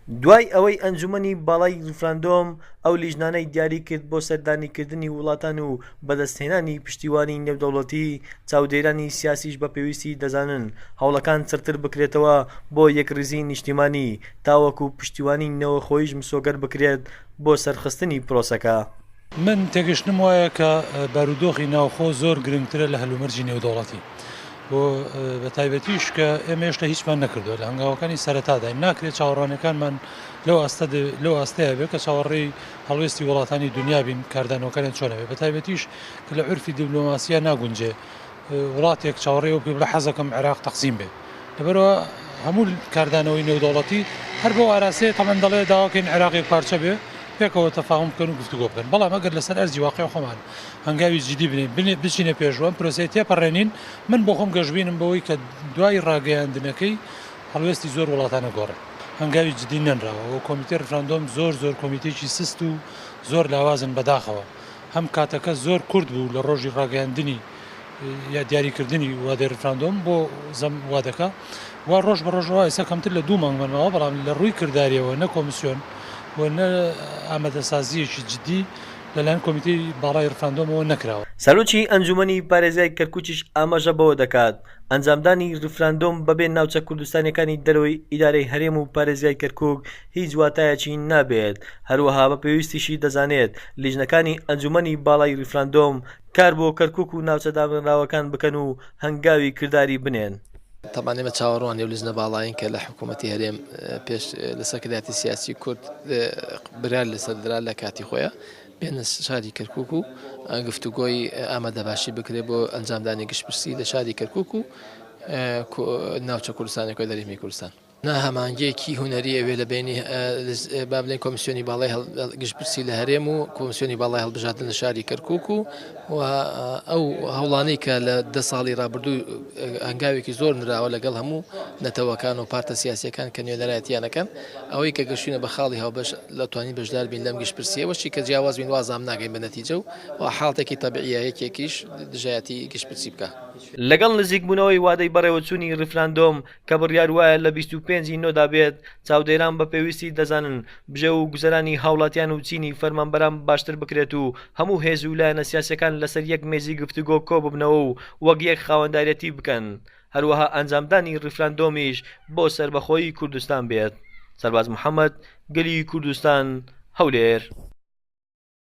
دوای ئەوەی ئەنجومەنی باڵای ریفراندۆم ئەو لیژنانەی دیاری کرد بۆ سەردانیکردنی وڵاتان و بەدەستهێنانی پشتیوانی نێودەوڵەتی، چاودێرانی سیاسیش بە پێویستی دەزانن هەوڵەکان چڕتر بکرێتەوە بۆ یەکڕیزی نیشتیمانی تاوەکو پشتیوانی نێوەخۆیش مسۆگەر بکرێت بۆ سەرخستنی پرۆسەکە. من تێگەشتنم وایە کە بارودۆخی ناوخۆ زۆر گرنگترە لە هەلومەرجی نێودەوڵەتی و بە تایبەتیش کە ئێمە هێشتا هیچمان نەکردووە لە هەنگاوەکانی سەرەتاداین ناکرێت چاوەڕوانیەکانمان لەو ئاستە لەو ئاستەیە بێت کە چاوەڕێی هەڵوێستی وڵاتانی دنیا بین کاردانەوەکانیان چۆن ئەبێ بە تایبەتیش کە لە عورفی دیبلۆماسیە ناگونجێ وڵاتێک چاوەڕێی ئەوە بکەی بڵێ حەزەکەم عێراق تەقسیم بێ لەبەرئەوە هەموو کاردانەوەی نێودەوڵەتی هەر بەو ئاراستەیە تەبعەن دەڵێ داواکەین عێراق یەک پارچە بێ پێکەوە تەفاهوم بکەن و گفتوگۆ بکەن بەڵام ئەگەر لەسەر ئەرزی واقیع خۆمان هەنگاوی جدی بنێین بچینە پێش و ئەم پرۆسەیە تێپەڕێنین من بۆ خۆم گەشبینم بەوەی کە دوای ڕاگەیاندنەکەی هەڵوێستی زۆر وڵاتان ئەگۆڕێ هەنگاوی جدی نەنراوە و کۆمیتەی ڕیفراندۆم زۆر زۆر کۆمیتەیەکی سست و زۆر لاوازن بەداخەوە هەم کاتەکە زۆر کورت بوو لە ڕۆژی ڕاگەیاندنی یا دیاریکردنی وادەی ڕیفراندۆم بۆ زەم وادەکە و ڕۆژ بە ڕۆژەوە ئێستا کەمتر لە دوو مانگمان ماوە بەڵام لە ڕووی کرداریەوە نە کۆمیسیۆن و نە ئامادەسازییەکی جدی لەلایەن کۆمیتەی باڵای ڕیفراندۆمەوە نەکراوە. سەرۆکی ئەنجومەنی پارێزگای کەرکوکیش ئاماژە بەوە دەکات، ئەنجامدانی ریفراندۆم بەبێ ناوچە کوردستانیەکانی دەرەوەی ئیدارەی هەرێم و پارێزگای کەرکوک هیچ واتایەکی نابێت، هەروەها بە پێویستیشی دەزانێت لیژنەکانی ئەنجومەنی باڵای ریفراندۆم کار بۆ کەرکوک و ناوچە دابڕاوەکان بکەن و هەنگاوی کرداری بنێن. تەبعەن ئێمە چاوەڕوانی ئەو لیژنە باڵایەین کە لە حکوومەتی هەرێم پێش لە سەرکردایەتی سیاسی کورد بڕیار لەسەر درا لە کاتی خۆیا بێنە شاری کەرکوک و گفتوگۆی ئامادەباشی بکرێت بۆ ئەنجامدانی گشتپرسی لە شاری کەرکوک و ناوچە کوردستانەکە دەرێمی کوردستان. ناهەمانگیەکی هونەری ئەوێ لە بینی با بڵێن کۆمیسیۆنی باڵای گشتپرسی لە هەرێم و کۆمیسیۆنی باڵای هەڵبژاردن لە شاری کەرکوک و و ئەو هەوڵانەی کە لە دە ساڵی ڕابردوو هەنگاوێکی زۆر نراوە لەگەڵ هەموو نەتەوەکان و پارتە سیاسیەکان کە نوێنەرایەتیانەکەن ئەوەی کە گەشتوینە بە خاڵی هاوبەش لە توانین بەشدار بین لەم گشتپرسیە وەشی کە جیاواز بین وازام ناگەین بە نەتیجە و و حاڵتێکی تەبیعیە یەکێکیش دژایەتی گشتپرسی بکا. لەگەڵ نزیکبوونەوەی وادەی بەڕێوەچوونی ڕیفراندۆم کە بڕیار وایە لە 25 ی نۆدا بێت، چاودێران بە پێویستی دەزانن بژێو و گوزەرانی هاوڵاتیان و چینی فەرمانبەران باشتر بکرێت و هەموو هێز و لایەنە سیاسیەکان لەسەر یەک مێزی گفتوگۆ کۆببنەوە و وەک یەک خاوەنداریەتی بکەن هەروەها ئەنجامدانی ڕیفراندۆمیش بۆ سەربەخۆیی کوردستان بێت. سەرباز محەمەد، گەلی کوردستان، هەولێر.